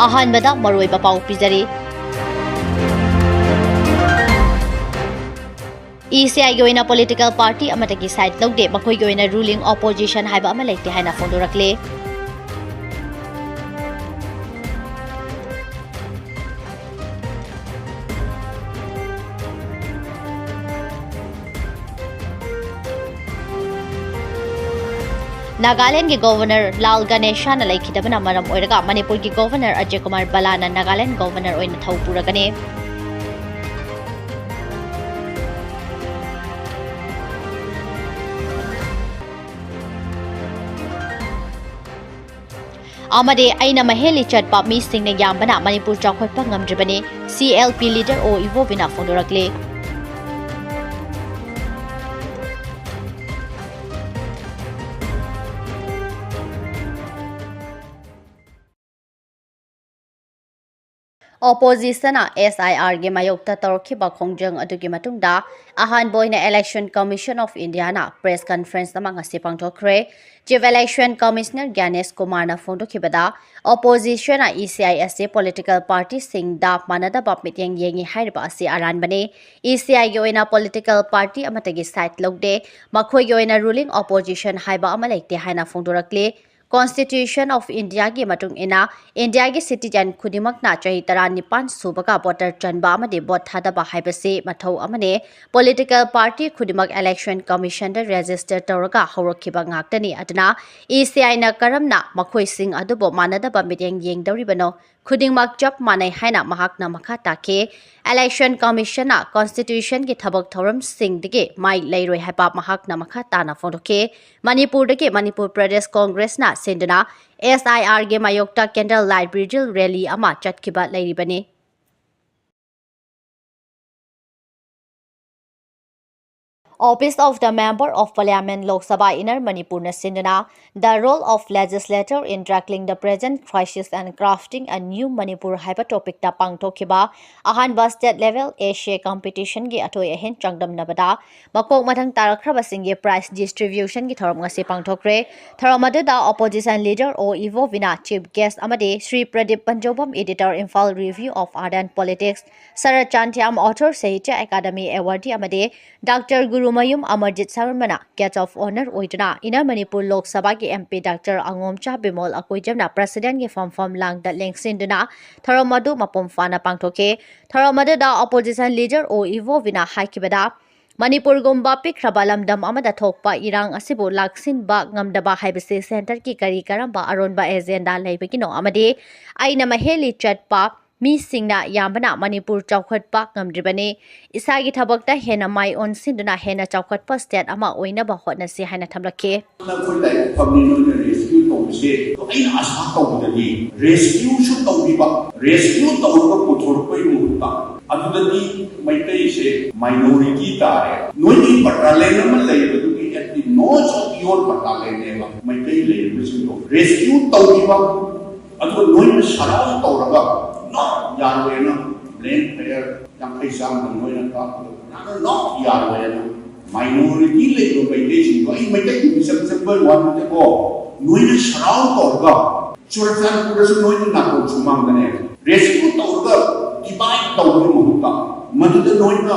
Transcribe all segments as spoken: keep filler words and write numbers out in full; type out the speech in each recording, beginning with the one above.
ꯑꯍꯥꯟꯕꯗ ꯃꯔꯨꯑꯣꯏꯕ ꯄꯥꯎ ꯄꯤꯖꯔꯤ꯫ ꯏ ꯁꯤ ꯑꯥꯏꯒꯤ ꯑꯣꯏꯅ political party ꯑꯃꯠꯇꯒꯤ side ꯂꯧꯗꯦ, ꯃꯈꯣꯏꯒꯤ ꯑꯣꯏꯅ ruling opposition ꯍꯥꯏꯕ ꯑꯃ ꯂꯩꯇꯦ ꯍꯥꯏꯅ ꯐꯣꯡꯗꯣꯔꯛꯂꯦ꯫ ꯅꯥꯒꯥꯂꯦꯟꯒꯤ Governor ꯂꯥꯜ ꯒꯅꯦꯁꯥꯅ ꯂꯩꯈꯤꯗꯕꯅ ꯃꯔꯝ ꯑꯣꯏꯔꯒ ꯃꯅꯤꯄꯨꯔꯒꯤ Governor ꯑꯖꯌ ꯀꯨꯃꯥꯔ ꯕꯂꯥꯅ ꯅꯥꯒꯥꯂꯦꯟ Governor ꯑꯣꯏꯅ ꯊꯧ ꯄꯨꯔꯒꯅꯤ꯫ ꯑꯃꯗꯤ ꯑꯩꯅ ꯃꯍꯦꯂꯤ ꯆꯠꯄ ꯃꯤꯁꯤꯡꯅ ꯌꯥꯝꯕꯅ ꯃꯅꯤꯄꯨꯔ ꯆꯥꯎꯈꯠꯄ ꯉꯝꯗ꯭ꯔꯤꯕꯅꯤ, C L P leader ꯑꯣ ꯏꯕꯣꯕꯤꯅ ꯐꯣꯡꯗꯣꯔꯛꯂꯤ꯫ Oppositionꯅ S I Rꯒꯤ ꯃꯥꯌꯣꯛꯇ ꯇꯧꯔꯛꯈꯤꯕ ꯈꯣꯡꯖꯪ ꯑꯗꯨꯒꯤ ꯃꯇꯨꯡꯗ ꯑꯍꯥꯟꯕ ꯑꯣꯏꯅ Election Commission of Indiaꯅ press conference ꯑꯃ ꯉꯁꯤ ꯄꯥꯡꯊꯣꯛꯈ꯭ꯔꯦ꯫ Chief Election Commissioner ꯒ꯭ꯌꯥꯅꯦꯁ ꯀꯨꯃꯥꯔꯅ ꯐꯣꯡꯗꯣꯛꯈꯤꯕꯗ, Oppositionꯅ E C I ꯑꯁꯤ political partyꯁꯤꯡꯗ ꯃꯥꯟꯅꯗꯕ ꯃꯤꯠꯌꯦꯡ ꯌꯦꯡꯉꯤ ꯍꯥꯏꯔꯤꯕ ꯑꯁꯤ ꯑꯔꯥꯟꯕꯅꯤ꯫ E C Iꯒꯤ ꯑꯣꯏꯅ political party ꯑꯃꯠꯇꯒꯤ side ꯂꯧꯗꯦ, ꯃꯈꯣꯏꯒꯤ ꯑꯣꯏꯅ ruling opposition ꯍꯥꯏꯕ ꯑꯃ ꯂꯩꯇꯦ ꯍꯥꯏꯅ ꯐꯣꯡꯗꯣꯔꯛꯂꯤ꯫ Constitution of Indiaꯒꯤ ꯃꯇꯨꯡ ꯏꯟꯅ, ꯏꯟꯗꯤꯌꯥꯒꯤ citizen ꯈꯨꯗꯤꯡꯃꯛꯅ ꯆꯍꯤ ꯇꯔꯥꯅꯤꯄꯥꯟ ꯁꯨꯕꯒ voter ꯆꯟꯕ ꯑꯃꯗꯤ vote ꯊꯥꯗꯕ ꯍꯥꯏꯕꯁꯤ ꯃꯊꯧ ꯑꯃꯅꯤ꯫ Political party ꯈꯨꯗꯤꯡꯃꯛ Election Commissionꯗ register ꯇꯧꯔꯒ ꯍꯧꯔꯛꯈꯤꯕ ꯉꯥꯛꯇꯅꯤ꯫ ꯑꯗꯨꯅ E C Iꯅ ꯀꯔꯝꯅ ꯃꯈꯣꯏꯁꯤꯡ ꯑꯗꯨꯕꯨ ꯃꯥꯟꯅꯗꯕ ꯃꯤꯠꯌꯦꯡ ꯌꯦꯡꯗꯧꯔꯤꯕꯅꯣ? ꯈꯨꯗꯤꯡꯃꯛ ꯆꯞ ꯃꯥꯟꯅꯩ ꯍꯥꯏꯅ ꯃꯍꯥꯛꯅ ꯃꯈꯥ ꯇꯥꯈꯤ꯫ Election Commissionꯅ Constitutionꯒꯤ ꯊꯕꯛ ꯊꯧꯔꯝꯁꯤꯡꯗꯒꯤ ꯃꯥꯏ ꯂꯩꯔꯣꯏ ꯍꯥꯏꯕ ꯃꯍꯥꯛꯅ ꯃꯈꯥ ꯇꯥꯅ ꯐꯣꯡꯗꯣꯛꯈꯤ꯫ ꯃꯅꯤꯄꯨꯔꯗꯒꯤ ꯃꯅꯤꯄꯨꯔ ꯄ꯭ꯔꯗꯦꯁ ꯀꯣꯡꯒ꯭ꯔꯦꯁꯅ ꯁꯤꯟꯗꯨꯅ S I Rꯒꯤ ꯃꯥꯌꯣꯛꯇ candle light vigil rally ꯑꯃ ꯆꯠꯈꯤꯕ ꯂꯩꯔꯤꯕꯅꯤ꯫ Office of the Member of Parliament, Lok Sabha, Inner Manipurꯅ ꯁꯤꯟꯗꯨꯅ The Role of Legislature in Tackling the Present Crisis and Crafting a New Manipur ꯍꯥꯏꯕ ꯇꯣꯄꯤꯛꯇ ꯄꯥꯡꯊꯣꯛꯈꯤꯕ ꯑꯍꯥꯟꯕ state level essay competitionꯒꯤ ꯑꯊꯣꯏ ꯑꯍꯦꯟ ꯆꯥꯡꯗꯝꯅꯕꯗ ꯃꯀꯣꯛ ꯃꯊꯪ ꯇꯥꯔꯛꯈ꯭ꯔꯕꯁꯤꯡꯒꯤ prize distributionꯒꯤ ꯊꯧꯔꯝ ꯉꯁꯤ ꯄꯥꯡꯊꯣꯛꯈ꯭ꯔꯦ꯫ ꯊꯧꯔꯝ ꯑꯗꯨꯗ opposition leader ꯑꯣ ꯏꯕꯣꯕꯤꯅ chief guest ꯑꯃꯗꯤ Shri Pradip Phanjoubam, editor, Imphal Review of Art and Politics, Sarat Chanthiyam, author, Sahitya Akademi awardee ꯑꯃꯗꯤ ꯗꯥꯛꯇꯔ ꯒꯨꯔꯨꯃꯌꯨꯝ ꯑꯃꯔꯖꯤꯠ ꯁꯔꯃꯅ guest of honour ꯑꯣꯏꯗꯨꯅ ꯏꯟꯅꯔ ꯃꯅꯤꯄꯨꯔ ꯂꯣꯛ ꯁꯚꯥꯒꯤ MP ꯗꯥꯛꯇꯔ ꯑꯉꯣꯝꯆꯥ ꯕꯤꯃꯣꯜ ꯑꯀꯣꯏꯖꯝꯅ presidentꯒꯤ ꯐꯝꯐꯝ ꯂꯥꯡꯗ ꯂꯦꯡꯁꯤꯟꯗꯨꯅ ꯊꯧꯔꯝ ꯑꯗꯨ ꯃꯄꯨꯡ ꯐꯥꯅ ꯄꯥꯡꯊꯣꯛꯈꯤ꯫ ꯊꯧꯔꯝ ꯑꯗꯨꯗ opposition leader ꯑꯣ ꯏꯕꯣꯕꯤꯅ ꯍꯥꯏꯈꯤꯕꯗ, ꯃꯅꯤꯄꯨꯔꯒꯨꯝꯕ ꯄꯤꯛꯈ꯭ꯔꯕ ꯂꯝꯗꯝ ꯑꯃꯗ ꯊꯣꯛꯄ ꯏꯔꯥꯡ ꯑꯁꯤꯕꯨ ꯂꯥꯛꯁꯤꯟꯕ ꯉꯝꯗꯕ ꯍꯥꯏꯕꯁꯤ centreꯀꯤ ꯀꯔꯤ ꯀꯔꯝꯕ ꯑꯔꯣꯟꯕ agenda ꯂꯩꯕꯒꯤꯅꯣ ꯑꯃꯗꯤ ꯑꯩꯅ ꯃꯍꯦꯜꯂꯤ ꯆꯠꯄ ꯃꯤꯁꯤꯡꯅ ꯌꯥꯝꯕꯅ ꯃꯅꯤꯄꯨꯔ ꯆꯥꯎꯈꯠꯄ ꯉꯝꯗ꯭ꯔꯤꯕꯅꯤ꯫ ꯏꯁꯥꯒꯤ ꯊꯕꯛꯇ ꯍꯦꯟꯅ ꯃꯥꯏ ꯑꯣꯟꯁꯤꯟꯗꯨꯅ ꯍꯦꯟꯅ ꯆꯥꯎꯈꯠꯄ state ꯑꯃ ꯑꯣꯏꯅꯕ ꯍꯣꯠꯅꯁꯤ ꯍꯥꯏꯅ ꯊꯝꯂꯛꯈꯤ꯫ ꯑꯩꯈꯣꯏ ꯂꯥꯏꯔꯤꯛ ꯐꯝꯅꯤ ꯅꯣꯏꯅ rescue ꯇꯧꯕꯁꯦ, ꯑꯩꯅ ꯑꯥꯁꯥ ꯇꯧꯕꯗꯗꯤ rescueꯁꯨ ꯇꯧꯕꯤꯕ, rescue ꯇꯧꯔꯒ ꯄꯨꯊꯣꯔꯛꯄꯒꯤ ꯃꯍꯨꯠꯇ ꯑꯗꯨꯗꯗꯤ ꯃꯩꯇꯩꯁꯦ minority ꯇꯥꯔꯦ꯫ ꯅꯣꯏꯒꯤ ꯄꯇꯥ land ꯑꯃ ꯂꯩꯕꯗꯨꯒꯤ at the nose of your ꯄꯇꯥ landꯅꯦꯕ ꯃꯩꯇꯩ ꯂꯩꯔꯤꯕꯁꯤꯡꯗꯣ rescue ꯇꯧꯕꯤꯕ, ꯑꯗꯨꯒ ꯅꯣꯏꯅ surround ꯇꯧꯔꯒ "No, ꯌꯥꯔꯣꯏꯅ", blank fire ꯌꯥꯡꯈꯩ ꯆꯥꯝꯃꯗ ꯅꯣꯏꯅ ꯀꯥꯞꯄꯗ ꯀꯅꯥꯅ "No, ꯌꯥꯔꯣꯏꯅ"? Minority ꯂꯩꯕ ꯃꯩꯇꯩꯁꯤꯡꯗꯣ, ꯑꯩ ꯃꯩꯇꯩꯒꯤ ꯃꯤꯆꯪ ꯆꯪꯕ ꯋꯥ ꯅꯠꯇꯦꯀꯣ, ꯅꯣꯏꯅ surround ꯇꯧꯔꯒ, ꯆꯨꯔꯆꯥꯟꯄꯨꯔꯗꯁꯨ ꯅꯣꯏꯅ ꯅꯥꯀꯣꯡ ꯁꯨꯃꯥꯡꯗꯅꯦ rescue ꯇꯧꯔꯒ divide ꯇꯧꯕꯒꯤ ꯃꯍꯨꯠꯇ, ꯃꯗꯨꯗ ꯅꯣꯏꯅ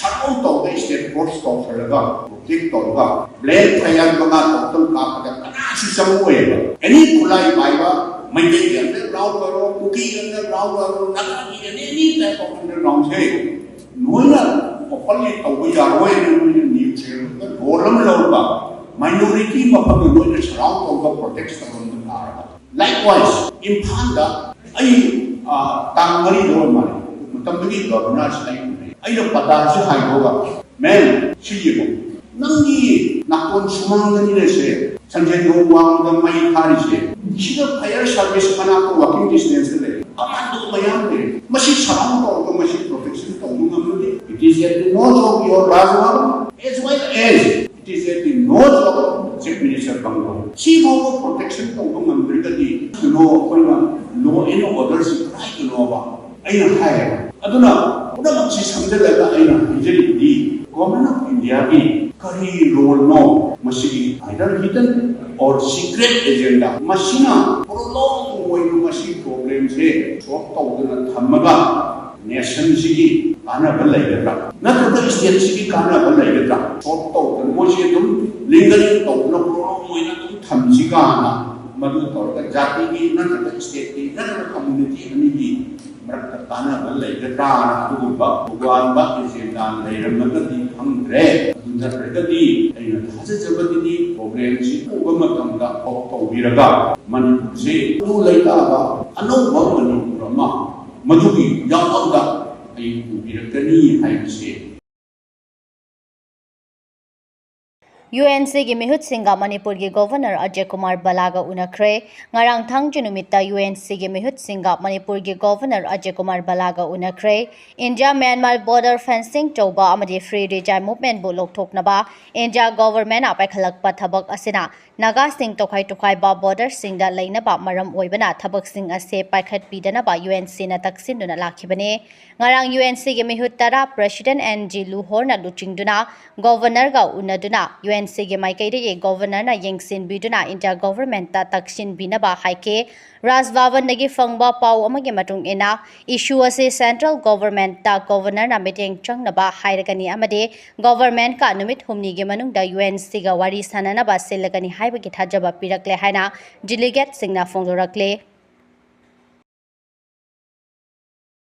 surround ꯇꯧꯔꯒ state force ꯇꯧꯁꯜꯂꯒ protect ꯇꯧꯔꯒ blank fire ꯃꯉꯥ ꯇꯔꯨꯛꯇꯪ ꯀꯥꯞꯄꯗ ꯀꯅꯥꯁꯨ ꯆꯪꯉꯛꯑꯣꯏꯕ꯫ Any ꯈꯨꯠꯂꯥꯏ ꯄꯥꯏꯕ ꯃꯩꯇꯩꯒꯤ underground ꯑꯣꯏꯔꯣ, ꯀꯨꯀꯤꯒꯤ underground ꯑꯣꯏꯔꯣ, ꯅꯥꯒꯥꯒꯤ any, any type of undergroundꯁꯦ ꯅꯣꯏꯅ openly ꯇꯧꯕ ꯌꯥꯔꯣꯏꯅ ꯅꯣꯏꯅ news channelꯗ role ꯑꯃ ꯂꯧꯔꯒ minority ꯃꯐꯝꯗ ꯅꯣꯏꯅ surround ꯇꯧꯔꯒ protect ꯇꯧꯔꯝꯕ ꯇꯥꯔꯒ, likewise, ꯏꯝꯐꯥꯜꯗ ꯑꯩ, ꯑ, ꯇꯥꯡ ꯃꯔꯤꯗ ꯑꯣꯏ ꯃꯥꯜꯂꯦ, ꯃꯇꯝꯗꯨꯒꯤ governorꯁꯤ ꯑꯩ ꯎꯔꯦ꯫ ꯑꯩꯅ ꯄꯇꯥꯁꯤ ꯍꯥꯏꯗꯣꯛꯑꯒ, "Ma'am, ꯁꯤ ꯌꯦꯡꯉꯣ, ꯅꯪꯒꯤ ꯅꯥꯀꯣꯟ ꯁꯨꯃꯥꯡꯗꯅꯤꯅꯦꯁꯦ ꯁꯟꯖꯦꯟ ꯊꯣꯡ ꯋꯥꯡꯃꯗ ꯃꯩ ꯊꯥꯔꯤꯁꯦ, ꯁꯤꯗ fire service ꯃꯅꯥꯛꯇ walking distanceꯇ ꯂꯩ, commando ꯃꯌꯥꯝ ꯂꯩ, ꯃꯁꯤ surround ꯇꯧꯔꯒ ꯃꯁꯤ protection ꯇꯧꯕ ꯉꯝꯃꯗꯤ, it is at the nose of your Raj Babu, As well as it is at the nose of Chief Minister bungalow. ꯁꯤ ꯐꯥꯎꯕ protection ꯇꯧꯕ ꯉꯝꯗ꯭ꯔꯒꯗꯤ ꯀꯩꯅꯣ ꯑꯩꯈꯣꯏꯅ law and order ꯁꯤ ꯀꯗꯥꯏꯗꯅꯣꯕ? ꯑꯩꯅ ꯍꯥꯏꯌꯦꯕ꯫ ꯑꯗꯨꯅ ꯄꯨꯝꯅꯃꯛꯁꯤ ꯁꯝꯖꯜꯂꯒ ꯑꯩꯅ ꯍꯥꯏꯖꯔꯤꯕꯗꯤ Government of India ꯒꯤ ꯀꯔꯤ role ꯅꯣ ꯃꯁꯤꯒꯤ? Either hidden or secret agenda꯫ ꯃꯁꯤꯅ prolong ꯑꯣꯏꯅ ꯃꯁꯤ problem ꯁꯦ solve ꯇꯧꯗꯅ ꯊꯝꯃꯒ nation ꯁꯤꯒꯤ ꯀꯥꯟꯅꯕ ꯂꯩꯒꯗ꯭ꯔꯥ? ꯅꯠꯇ꯭ꯔꯒ state ꯁꯤꯒꯤ ꯀꯥꯟꯅꯕ ꯂꯩꯒꯗ꯭ꯔꯥ? Solve ꯇꯧꯗꯅ ꯃꯣꯏꯁꯦ ꯑꯗꯨꯝ lingering ꯇꯧꯗꯅ prolong ꯑꯣꯏꯅ ꯑꯗꯨꯝ ꯊꯝꯁꯤ ꯀꯥꯏꯅ ꯃꯗꯨ ꯇꯧꯔꯒ ꯖꯥꯇꯤꯒꯤ ꯅꯠꯇ꯭ꯔꯒ state ꯀꯤ ꯅꯠꯇ꯭ꯔꯒ community ꯑꯅꯤꯒꯤ ꯃꯔꯛꯇ ꯀꯥꯟꯅꯕ ꯂꯩꯒꯗ꯭ꯔꯥꯅ ꯑꯗꯨꯒꯨꯝꯕ ꯇꯣꯉꯥꯟꯕ agenda ꯂꯩꯔꯝꯃꯒꯗꯤ ꯈꯪꯗ꯭ꯔꯦ꯫ ꯑꯗꯨ ꯅꯠꯇ꯭ꯔꯒꯗꯤ ꯑꯩꯅ ꯊꯥꯖꯖꯕꯗꯗꯤ problem ꯁꯤ ꯎꯕ ꯃꯇꯝꯗ ꯊꯕꯛ ꯇꯧꯕꯤꯔꯒ ꯃꯅꯤꯄꯨꯔꯁꯦ ꯑꯗꯨ ꯂꯩꯇꯥꯕ ꯑꯅꯧꯕ ꯃꯅꯤꯄꯨꯔ ꯑꯃ ꯃꯗꯨꯒꯤ ꯌꯥꯝꯕꯗ ꯑꯩ ꯎꯕꯤꯔꯛꯀꯅꯤ ꯍꯥꯏꯕꯁꯦ꯫ ꯌꯨ ꯑꯦꯟ ꯁꯤꯒꯤ ꯃꯤꯍꯨꯠꯁꯤꯡꯒ ꯃꯅꯤꯄꯨꯔꯒꯤ ꯒꯣꯚꯔꯅꯔ ꯑꯖꯌ ꯀꯨꯃꯥꯔ ꯕꯂꯥꯒ ꯎꯅꯈ꯭ꯔꯦ꯫ ꯉꯔꯥꯡ ꯊꯥꯡꯖ ꯅꯨꯃꯤꯠꯇ ꯌꯨ ꯑꯦꯟ ꯁꯤꯒꯤ ꯃꯤꯍꯨꯠꯁꯤꯡꯒ ꯃꯅꯤꯄꯨꯔꯒꯤ ꯒꯣꯚꯔꯅꯔ ꯑꯖꯌ ꯀꯨꯃꯥꯔ ꯕꯂꯥꯒ ꯎꯅꯈ꯭ꯔꯦ꯫ ꯏꯟꯗꯤꯌꯥ ꯃ꯭ꯌꯥꯟꯃꯥꯔ ꯕꯣꯔꯗꯔ ꯐꯦꯟꯁꯤꯡ ꯇꯧꯕ ꯑꯃꯗꯤ ꯐ꯭ꯔꯤ ꯔꯤꯖꯥꯏꯟ ꯃꯨꯚꯃꯦꯟꯕꯨ ꯂꯧꯊꯣꯛꯅꯕ ꯏꯟꯗꯤꯌꯥ ꯒꯣꯚꯔꯟꯃꯦꯟꯠꯅ ꯄꯥꯏꯈꯠꯂꯛꯄ ꯊꯕꯛ ꯑꯁꯤꯅ ꯅꯥꯒꯥꯁꯤꯡ ꯇꯣꯈꯥꯏ ꯇꯣꯈꯥꯏꯕ ꯕꯣꯔꯗꯔꯁꯤꯡꯗ ꯂꯩꯅꯕ ꯃꯔꯝ ꯑꯣꯏꯕꯅ ꯊꯕꯛꯁꯤꯡ ꯑꯁꯤ ꯄꯥꯏꯈꯠꯄꯤꯗꯅꯕ ꯌꯨ ꯑꯦꯟ ꯁꯤꯅ ꯇꯛꯁꯤꯟꯗꯨꯅ ꯂꯥꯛꯈꯤꯕꯅꯤ꯫ ꯉꯔꯥꯡ ꯌꯨ ꯑꯦꯟ ꯁꯤꯒꯤ ꯃꯤꯍꯨꯠ ꯇꯔꯥ ꯄ꯭ꯔꯦꯁꯤꯗꯦꯟꯠ ꯑꯦꯟ ꯖꯤ ꯂꯨꯍꯣꯔꯅ ꯂꯨꯆꯤꯡꯗꯨꯅ ꯒꯣꯚꯔꯅꯔꯒ ꯎꯅꯗꯨꯅ ꯌꯨ ꯑꯦꯟ ꯁꯤꯒꯤ ꯃꯥꯏꯀꯩꯗꯒꯤ ꯒꯣꯚꯔꯅꯔꯅ ꯌꯦꯡꯁꯤꯟꯕꯤꯗꯨꯅ ꯏꯟꯗꯤꯌꯥ ꯒꯣꯚꯔꯟꯃꯦꯟꯠꯇ ꯇꯛꯁꯤꯟꯕꯤꯅꯕ ꯍꯥꯏꯈꯤ꯫ ꯔꯥꯖ ꯚꯕꯟꯗꯒꯤ ꯐꯪꯕ ꯄꯥꯎ ꯑꯃꯒꯤ ꯃꯇꯨꯡ ꯏꯟꯅ, ꯏꯁꯨ ꯑꯁꯤ ꯁꯦꯟꯇ꯭ꯔꯦꯜ ꯒꯣꯚꯔꯟꯃꯦꯟꯠꯇ ꯒꯣꯚꯔꯅꯔꯅ ꯃꯤꯠꯌꯦꯡ ꯆꯪꯅꯕ ꯍꯥꯏꯔꯒꯅꯤ ꯑꯃꯗꯤ ꯒꯣꯚꯔꯟꯃꯦꯟꯠꯀ ꯅꯨꯃꯤꯠ ꯍꯨꯝꯅꯤꯒꯤ ꯃꯅꯨꯡꯗ ꯌꯨ ꯑꯦꯟ ꯁꯤꯒ ꯋꯥꯔꯤ ꯁꯥꯅꯅꯕ ꯁꯤꯜꯂꯒꯅꯤ ꯍꯥꯏꯕꯒꯤ ꯊꯥꯖꯕ ꯄꯤꯔꯛꯂꯦ ꯍꯥꯏꯅ ꯗꯤꯂꯤꯒꯦꯠꯁꯤꯡꯅ ꯐꯣꯡꯗꯣꯔꯛꯂꯤ꯫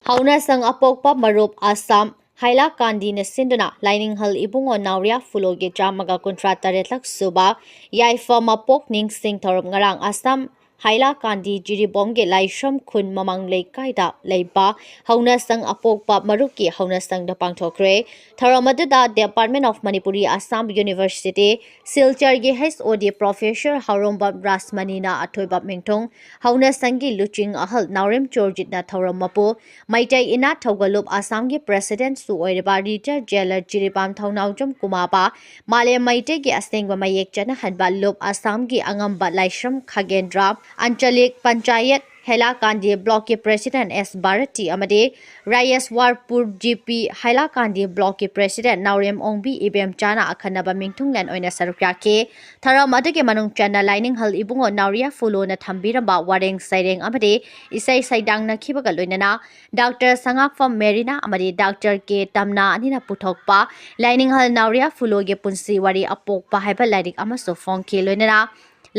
ꯍꯧꯅꯁꯪ ꯑꯄꯣꯛꯄ ꯃꯔꯨꯞ ꯑꯁꯥꯝ ꯍꯥꯏꯂꯥꯀꯥꯟꯗꯤꯅ ꯁꯤꯟꯗꯨꯅ ꯂꯥꯏꯅꯤꯡꯍꯜ ꯏꯕꯨꯡꯉꯣ ꯅꯥꯎꯔꯤꯌꯥ ꯐꯨꯂꯣꯒꯤ ꯆꯥꯝꯃꯒ ꯀꯨꯟꯊ꯭ꯔꯥ ꯇꯔꯦꯠꯂꯛ ꯁꯨꯕ ꯌꯥꯏꯐ ꯃꯄꯣꯛ ꯅꯤꯡꯁꯤꯡ ꯊꯧꯔꯝ ꯉꯔꯥꯡ ꯑꯁꯥꯝ ꯍꯥꯏꯂꯥꯀꯥꯟꯗꯤ ꯖꯤꯔꯤꯕꯥꯝꯒꯤ ꯂꯥꯏꯁ꯭ꯔꯝ ꯈꯨꯟ ꯃꯃꯥꯡ ꯂꯩꯀꯥꯏꯗ ꯂꯩꯕ ꯍꯧꯅꯁꯪ ꯑꯄꯣꯛꯄ ꯃꯔꯨꯞꯀꯤ ꯍꯧꯅꯁꯪꯗ ꯄꯥꯡꯊꯣꯛꯈ꯭ꯔꯦ꯫ ꯊꯧꯔꯝ ꯑꯗꯨꯗ Department of Manipuri Assam University, ꯁꯤꯜꯆꯔꯒꯤ H O D Professor ꯍꯥꯎꯔꯣꯝꯕꯝ ꯔꯥꯖꯃꯅꯤꯅ ꯑꯊꯣꯏꯕ ꯃꯤꯡꯊꯨꯡ, ꯍꯧꯅꯁꯪꯒꯤ ꯂꯨꯆꯤꯡ ꯑꯍꯜ ꯅꯥꯎꯔꯦꯝ ꯆꯣꯔꯖꯤꯠꯅ ꯊꯧꯔꯝ ꯃꯄꯨ, ꯃꯩꯇꯩ ꯏꯅꯥꯠ ꯊꯧꯒꯜꯂꯨꯞ ꯑꯁꯥꯝꯒꯤ President ꯁꯨ ꯑꯣꯏꯔꯤꯕ Retired Jeller ꯖꯤꯔꯤꯕꯥꯝ ꯊꯧꯅꯥꯎꯖꯝ ꯀꯨꯃꯥꯕ, ꯃꯥꯂꯦꯝ ꯃꯩꯇꯩꯒꯤ ꯑꯁꯦꯡꯕ ꯃꯌꯦꯛ ꯆꯠꯅꯍꯟꯕ ꯂꯨꯞ ꯑꯁꯥꯝꯒꯤ ꯑꯉꯝꯕ ꯂꯥꯏꯁ꯭ꯔꯝ ꯈꯥꯒꯦꯟꯗ꯭ꯔ, ꯑꯟꯆꯂꯤꯛ ꯄꯟꯆꯥꯌꯠ ꯍꯦꯂꯥꯀꯥꯟꯗꯤ Block ꯀꯤ President S ꯚꯥꯔꯇꯤ ꯑꯃꯗꯤ ꯔꯥꯌꯦꯁꯋꯥꯔꯄꯨꯔ G P ꯍꯦꯂꯥꯀꯥꯟꯗꯤ Block ꯀꯤ President ꯅꯥꯎꯔꯦꯝ ꯑꯣꯡꯕꯤ ꯏꯕꯦꯝꯆꯥꯅ ꯑꯈꯟꯅꯕ ꯃꯤꯡꯊꯨꯡꯂꯦꯟ ꯑꯣꯏꯅ ꯁꯔꯨꯛ ꯌꯥꯈꯤ꯫ ꯊꯧꯔꯝ ꯑꯗꯨꯒꯤ ꯃꯅꯨꯡ ꯆꯟꯅ ꯂꯥꯏꯅꯤꯡꯍꯜ ꯏꯕꯨꯡꯉꯣ ꯅꯥꯎꯔꯤꯌꯥ ꯐꯨꯂꯣꯅ ꯊꯝꯕꯤꯔꯝꯕ ꯋꯥꯔꯦꯡ ꯁꯩꯔꯦꯡ ꯑꯃꯗꯤ ꯏꯁꯩ ꯁꯩꯗꯥꯡꯅꯈꯤꯕꯒ ꯂꯣꯏꯅꯅ Doctor ꯁꯉꯥꯛꯐꯝ ꯃꯦꯔꯤꯅꯥ ꯑꯃꯗꯤ Doctor ꯀꯦ ꯇꯝꯅꯥ ꯑꯅꯤꯅ ꯄꯨꯊꯣꯛꯄ ꯂꯥꯏꯅꯤꯡꯍꯜ ꯅꯥꯎꯔꯤꯌꯥ ꯐꯨꯂꯣꯒꯤ ꯄꯨꯟꯁꯤ ꯋꯥꯔꯤ ꯑꯄꯣꯛꯄ ꯍꯥꯏꯕ ꯂꯥꯏꯔꯤꯛ ꯑꯃꯁꯨ ꯐꯣꯡꯈꯤ꯫ ꯂꯣꯏꯅꯅ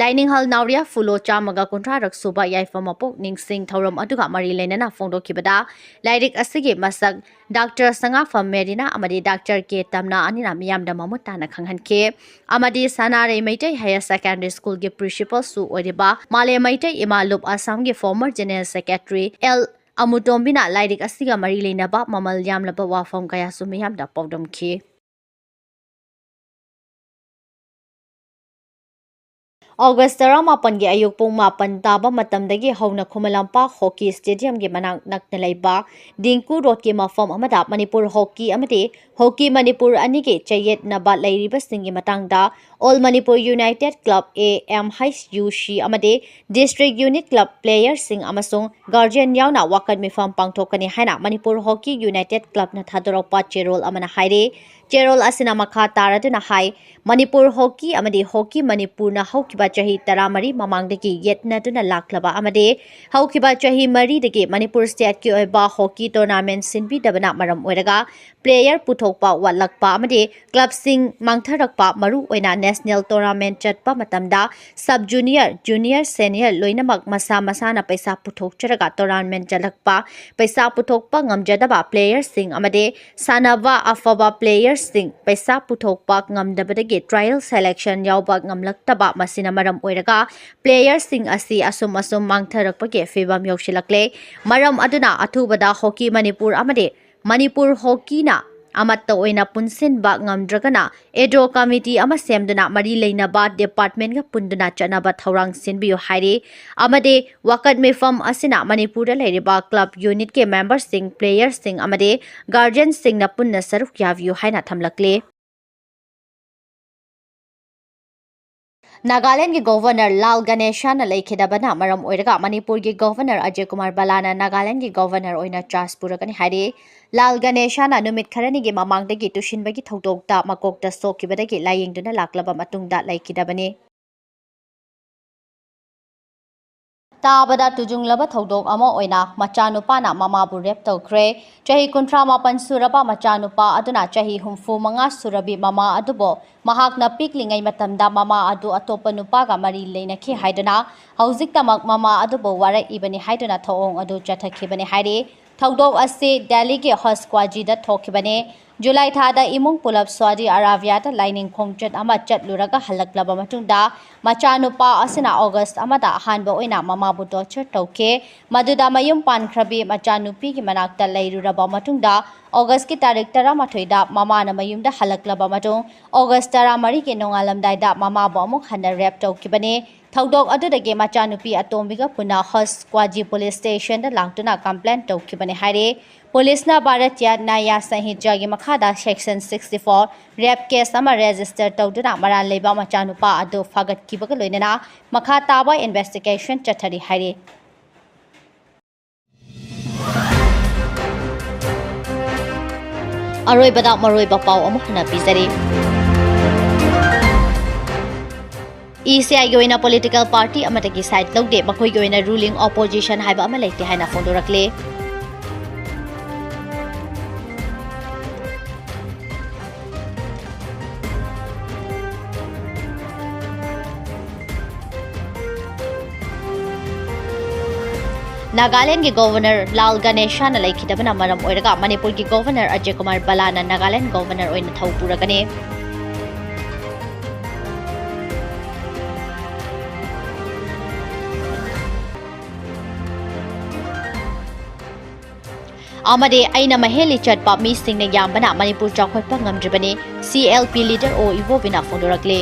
ꯂꯥꯏꯅꯤꯡꯍꯜ ꯅꯥꯎꯔꯤꯌꯥ ꯐꯨꯂꯣ ꯆꯥꯝꯃꯒ ꯀꯨꯟꯊ꯭ꯔꯥꯔꯛ ꯁꯨꯕ ꯌꯥꯏꯐ ꯃꯄꯣꯛ ꯅꯤꯡꯁꯤꯡ ꯊꯧꯔꯝ ꯑꯗꯨꯒ ꯃꯔꯤ ꯂꯩꯅꯅ ꯐꯣꯡꯗꯣꯛꯈꯤꯕꯗ, ꯂꯥꯏꯔꯤꯛ ꯑꯁꯤꯒꯤ ꯃꯁꯛ Doctor ꯁꯉꯥꯛꯐꯝ ꯃꯦꯔꯤꯅꯥ ꯑꯃꯗꯤ Doctor ꯀꯦ ꯇꯝꯅꯥ ꯑꯅꯤꯅ ꯃꯤꯌꯥꯝꯗ ꯃꯃꯨꯠ ꯇꯥꯅ ꯈꯪꯍꯟꯈꯤ꯫ ꯑꯃꯗꯤ ꯁꯅꯥꯔꯩ ꯃꯩꯇꯩ Higher Secondary School ꯒꯤ Principal ꯁꯨ ꯑꯣꯏꯔꯤꯕ ꯃꯥꯂꯦꯝ ꯃꯩꯇꯩ ꯏꯃꯥ ꯂꯨꯞ ꯑꯁꯥꯝꯒꯤ former General Secretary ꯑꯦꯜ ꯑꯃꯨꯇꯣꯝꯕꯤꯅ ꯂꯥꯏꯔꯤꯛ ꯑꯁꯤꯒ ꯃꯔꯤ ꯂꯩꯅꯕ ꯃꯃꯜ ꯌꯥꯝꯂꯕ ꯋꯥꯐꯝ ꯀꯌꯥꯁꯨ ꯃꯤꯌꯥꯝꯗ ꯄꯥꯎꯗꯝꯈꯤ꯫ ꯑꯣꯒꯁ ꯇꯔꯥꯃꯥꯄꯟꯒꯤ ꯑꯌꯨꯛ ꯄꯨꯡ ꯃꯥꯄꯟ ꯇꯥꯕ ꯃꯇꯝꯗꯒꯤ ꯍꯧꯅ ꯈꯨꯃꯟ ꯂꯝꯄꯥꯛ ꯍꯣꯀꯤ ꯁ꯭ꯇꯦꯗꯤꯌꯝꯒꯤ ꯃꯅꯥꯛ ꯅꯛꯅ ꯂꯩꯕ ꯗꯤꯡꯀꯨ ꯔꯣꯗꯀꯤ ꯃꯐꯝ ꯑꯃꯗ ꯃꯅꯤꯄꯨꯔ ꯍꯣꯀꯤ ꯑꯃꯗꯤ ꯍꯣꯀꯤ ꯃꯅꯤꯄꯨꯔ ꯑꯅꯤꯒꯤ ꯆꯌꯦꯠꯅꯕ ꯂꯩꯔꯤꯕꯁꯤꯡꯒꯤ ꯃꯇꯥꯡꯗ All Manipur United Club, A M H U C, ꯑꯃꯗꯤ District Unit Club playerꯁꯤꯡ ꯑꯃꯁꯨꯡ guardian ꯌꯥꯎꯅ ꯋꯥꯀꯠ ꯃꯤꯐꯝ ꯄꯥꯡꯊꯣꯛꯀꯅꯤ ꯍꯥꯏꯅ ꯃꯅꯤꯄꯨꯔ ꯍꯣꯀꯤ ꯌꯨꯅꯥꯏꯇꯦꯗ ꯀ꯭ꯂꯕꯅ ꯊꯥꯗꯣꯔꯛꯄ ꯆꯦꯔꯣꯜ ꯑꯃꯅ ꯍꯥꯏꯔꯤ꯫ ꯆꯦꯔꯣꯜ ꯑꯁꯤꯅ ꯃꯈꯥ ꯇꯥꯔꯗꯨꯅ ꯍꯥꯏ, ꯃꯅꯤꯄꯨꯔ ꯍꯣꯀꯤ ꯑꯃꯗꯤ ꯍꯣꯀꯤ ꯃꯅꯤꯄꯨꯔꯅ ꯍꯧꯈꯤꯕ ꯆꯍꯤ ꯇꯔꯥꯃꯔꯤ ꯃꯃꯥꯡꯗꯒꯤ ꯌꯦꯠꯅꯗꯨꯅ ꯂꯥꯛꯂꯕ ꯑꯃꯗꯤ ꯍꯧꯈꯤꯕ ꯆꯍꯤ ꯃꯔꯤꯗꯒꯤ ꯃꯅꯤꯄꯨꯔ ꯁ꯭ꯇꯦꯠꯀꯤ ꯑꯣꯏꯕ ꯍꯣꯀꯤ tournament ꯁꯤꯟꯕꯤꯗꯕꯅ ꯃꯔꯝ ꯑꯣꯏꯔꯒ player ꯄꯨꯊꯣꯛꯄ ꯋꯥꯠꯂꯛꯄ ꯑꯃꯗꯤ clubꯁꯤꯡ ꯃꯥꯡꯊꯔꯛꯄ, ꯃꯔꯨ ꯑꯣꯏꯅ national tournament ꯆꯠꯄ ꯃꯇꯝꯗ sub junior, junior, senior ꯂꯣꯏꯅꯃꯛ ꯃꯁꯥ ꯃꯁꯥꯅ ꯄꯩꯁꯥ ꯄꯨꯊꯣꯛꯆꯔꯒ tournament ꯆꯠꯂꯛꯄ, ꯄꯩꯁꯥ ꯄꯨꯊꯣꯛꯄ ꯉꯝꯖꯗꯕ playerꯁꯤꯡ ꯑꯃꯗꯤ ꯁꯥꯟꯅꯕ ꯑꯐꯕ players ꯁꯤꯡ ꯄꯩꯁꯥ ꯄꯨꯊꯣꯛꯄ ꯉꯝꯗꯕꯗꯒꯤ trial selection ꯌꯥꯎꯕ ꯉꯝꯂꯛꯇꯕ, ꯃꯁꯤꯅ ꯃꯔꯝ ꯑꯣꯏꯔꯒ playerꯁꯤꯡ ꯑꯁꯤ ꯑꯁꯨꯝ ꯑꯁꯨꯝ ꯃꯥꯡꯊꯔꯛꯄꯒꯤ ꯐꯤꯕꯝ ꯌꯧꯁꯤꯜꯂꯛꯂꯦ꯫ ꯃꯔꯝ ꯑꯗꯨꯅ ꯑꯊꯨꯕꯗ ꯍꯣꯀꯤ ꯃꯅꯤꯄꯨꯔ ꯑꯃꯗꯤ ꯃꯅꯤꯄꯨꯔ ꯍꯣꯀꯤꯅ ꯑꯃꯠꯇ ꯑꯣꯏꯅ ꯄꯨꯟꯁꯤꯟꯕ ꯉꯝꯗ꯭ꯔꯒꯅ ad hoc committee ꯑꯃ ꯁꯦꯝꯗꯨꯅ ꯃꯔꯤ ꯂꯩꯅꯕ departmentꯒ ꯄꯨꯟꯗꯨꯅ ꯆꯠꯅꯕ ꯊꯧꯔꯥꯡ ꯁꯤꯟꯕꯤꯌꯨ ꯍꯥꯏꯔꯤ꯫ ꯑꯃꯗꯤ ꯋꯥꯀꯠ ꯃꯤꯐꯝ ꯑꯁꯤꯅ ꯃꯅꯤꯄꯨꯔꯗ ꯂꯩꯔꯤꯕ club unitꯀꯤ memberꯁꯤꯡ, playerꯁꯤꯡ ꯑꯃꯗꯤ guardianꯁꯤꯡꯅ ꯄꯨꯟꯅ ꯁꯔꯨꯛ ꯌꯥꯕꯤꯌꯨ ꯍꯥꯏꯅ ꯊꯝꯂꯛꯂꯤ꯫ ꯅꯥꯒꯥꯂꯦꯟꯗꯒꯤ Governor ꯂꯥꯜ ꯒꯅꯦꯁꯥꯅ ꯂꯩꯈꯤꯗꯕꯅ ꯃꯔꯝ ꯑꯣꯏꯔꯒ ꯃꯅꯤꯄꯨꯔꯒꯤ Governor ꯑꯖꯌ ꯀꯨꯃꯥꯔ ꯕꯂꯥꯅ ꯅꯥꯒꯥꯂꯦꯟꯗꯒꯤ Governor ꯑꯣꯏꯅ charge ꯄꯨꯔꯒꯅꯤ ꯍꯥꯏꯔꯤ꯫ ꯂꯥꯜ ꯒꯅꯦꯁꯥꯅ ꯅꯨꯃꯤꯠ ꯈꯔꯅꯤꯒꯤ ꯃꯃꯥꯡꯗꯒꯤ ꯇꯨꯁꯤꯟꯕꯒꯤ ꯊꯧꯗꯣꯛꯇ ꯃꯀꯣꯛꯇ ꯁꯣꯛꯈꯤꯕꯗꯒꯤ ꯂꯥꯌꯦꯡꯗꯨꯅ ꯂꯥꯛꯂꯕ ꯃꯇꯨꯡꯗ ꯂꯩꯈꯤꯗꯕꯅꯤ꯫ ꯇꯥꯕꯗ ꯇꯨꯖꯨꯡꯂꯕ ꯊꯧꯗꯣꯛ ꯑꯃ ꯑꯣꯏꯅ ꯃꯆꯥꯅꯨꯄꯥꯅ ꯃꯃꯥꯕꯨ rape ꯇꯧꯈ꯭ꯔꯦ꯫ ꯆꯍꯤ ꯀꯨꯟꯊ꯭ꯔꯥ ꯃꯥꯄꯟ ꯁꯨꯔꯕ ꯃꯆꯥꯅꯨꯄꯥ ꯑꯗꯨꯅ ꯆꯍꯤ ꯍꯨꯝꯐꯨ ꯃꯉꯥ ꯁꯨꯔꯕꯤ ꯃꯃꯥ ꯑꯗꯨꯕꯨ ꯃꯍꯥꯛꯅ ꯄꯤꯛꯂꯤꯉꯩ ꯃꯇꯝꯗ ꯃꯃꯥ ꯑꯗꯨ ꯑꯇꯣꯞꯄ ꯅꯨꯄꯥꯒ ꯃꯔꯤ ꯂꯩꯅꯈꯤ ꯍꯥꯏꯗꯨꯅ ꯍꯧꯖꯤꯛꯇꯃꯛ ꯃꯃꯥ ꯑꯗꯨꯕꯨ ꯋꯥꯔꯛꯏꯕꯅꯤ ꯍꯥꯏꯗꯨꯅ ꯊꯧꯑꯣꯡ ꯑꯗꯨ ꯆꯠꯊꯈꯤꯕꯅꯤ ꯍꯥꯏꯔꯤ꯫ ꯊꯧꯗꯣꯛ ꯑꯁꯤ ꯗꯦꯜꯂꯤꯒꯤ ꯍꯖ ꯀ꯭ꯋꯥꯖꯤꯗ ꯊꯣꯛꯈꯤꯕꯅꯤ꯫ ꯖꯨꯂꯥꯏ ꯊꯥꯗ ꯏꯃꯨꯡ ꯄꯨꯂꯞ ꯁꯥꯎꯗꯤ ꯑꯔꯥꯕꯤꯌꯥꯗ ꯂꯥꯏꯅꯤꯡ ꯈꯣꯡꯆꯠ ꯑꯃ ꯆꯠꯂꯨꯔꯒ ꯍꯜꯂꯛꯂꯕ ꯃꯇꯨꯡꯗ ꯃꯆꯥꯅꯨꯄꯥ ꯑꯁꯤꯅ ꯑꯣꯒꯁ ꯑꯃꯗ ꯑꯍꯥꯟꯕ ꯑꯣꯏꯅ ꯃꯃꯥꯕꯨ torture ꯇꯧꯈꯤ꯫ ꯃꯗꯨꯗ ꯃꯌꯨꯝ ꯄꯥꯟꯈ꯭ꯔꯕꯤ ꯃꯆꯥꯅꯨꯄꯤꯒꯤ ꯃꯅꯥꯛꯇ ꯂꯩꯔꯨꯔꯕ ꯃꯇꯨꯡꯗ ꯑꯣꯒꯁꯀꯤ ꯇꯥꯔꯤꯛ ꯇꯔꯥꯃꯥꯊꯣꯏꯗ ꯃꯃꯥꯅ ꯃꯌꯨꯝꯗ ꯍꯜꯂꯛꯂꯕ ꯃꯇꯨꯡ ꯑꯣꯒꯁ ꯇꯔꯥꯃꯔꯤꯒꯤ ꯅꯣꯡꯉꯥꯜꯂꯝꯗꯥꯏꯗ ꯃꯃꯥꯕꯨ ꯑꯃꯨꯛ ꯍꯟꯅ rape ꯇꯧꯈꯤꯕꯅꯤ꯫ ꯊꯧꯗꯣꯛ ꯑꯗꯨꯗꯒꯤ ꯃꯆꯥꯅꯨꯄꯤ ꯑꯇꯣꯝꯕꯤꯒ ꯄꯨꯟꯅ ꯍꯖ ꯀ꯭ꯋꯥꯖꯤ police stationꯗ ꯂꯥꯛꯇꯨꯅ complaint ꯇꯧꯈꯤꯕꯅꯤ ꯍꯥꯏꯔꯤ꯫ ꯄꯨꯂꯤꯁꯅ ꯚꯥꯔꯇꯤꯌ ꯅ꯭ꯌꯥꯌ ꯁꯪꯍꯤꯇꯥꯒꯤ ꯃꯈꯥꯗ section sixty four rape case ꯑꯃ register ꯇꯧꯗꯨꯅ ꯃꯔꯥꯜ ꯂꯩꯕ ꯃꯆꯥꯅꯨꯄꯥ ꯑꯗꯨ ꯐꯥꯒꯠꯈꯤꯕꯒ ꯂꯣꯏꯅꯅ ꯃꯈꯥ ꯇꯥꯕ investigation ꯆꯠꯊꯔꯤ ꯍꯥꯏꯔꯤ꯫ ꯑꯔꯣꯏꯕꯗ ꯃꯔꯨꯑꯣꯏꯕ ꯄꯥꯎ ꯑꯃꯨꯛ ꯍꯟꯅ ꯄꯤꯖꯔꯤ꯫ ECIꯒꯤ ꯑꯣꯏꯅ political party ꯑꯃꯠꯇꯒꯤ side ꯂꯧꯗꯦ, ꯃꯈꯣꯏꯒꯤ ꯑꯣꯏꯅ ruling opposition ꯍꯥꯏꯕ ꯑꯃ ꯂꯩꯇꯦ ꯍꯥꯏꯅ ꯐꯣꯡꯗꯣꯔꯛꯂꯤ꯫ ꯅꯥꯒꯥꯂꯦꯟꯒꯤ ꯒꯣꯚꯔꯅꯔ ꯂꯥꯜ ꯒꯅꯦꯁꯥꯅ ꯂꯩꯈꯤꯗꯕꯅ ꯃꯔꯝ ꯑꯣꯏꯔꯒ ꯃꯅꯤꯄꯨꯔꯒꯤ ꯒꯣꯚꯔꯅꯔ ꯑꯖꯌ ꯀꯨꯃꯥꯔ ꯕꯂꯥꯅ ꯅꯥꯒꯥꯂꯦꯟ ꯒꯣꯚꯔꯅꯔ ꯑꯣꯏꯅ ꯊꯧ ꯄꯨꯔꯒꯅꯤ꯫ ꯑꯃꯗꯤ ꯑꯩꯅ ꯃꯍꯦꯂꯤ ꯆꯠꯄ ꯃꯤꯁꯤꯡꯅ ꯌꯥꯝꯕꯅ ꯃꯅꯤꯄꯨꯔ ꯆꯥꯎꯈꯠꯄ ꯉꯝꯗ꯭ꯔꯤꯕꯅꯤ, ꯁꯤ ꯑꯦꯜ ꯄꯤ ꯂꯤꯗꯔ ꯑꯣ ꯏꯕꯣꯕꯤꯅ ꯐꯣꯡꯗꯣꯔꯛꯂꯤ꯫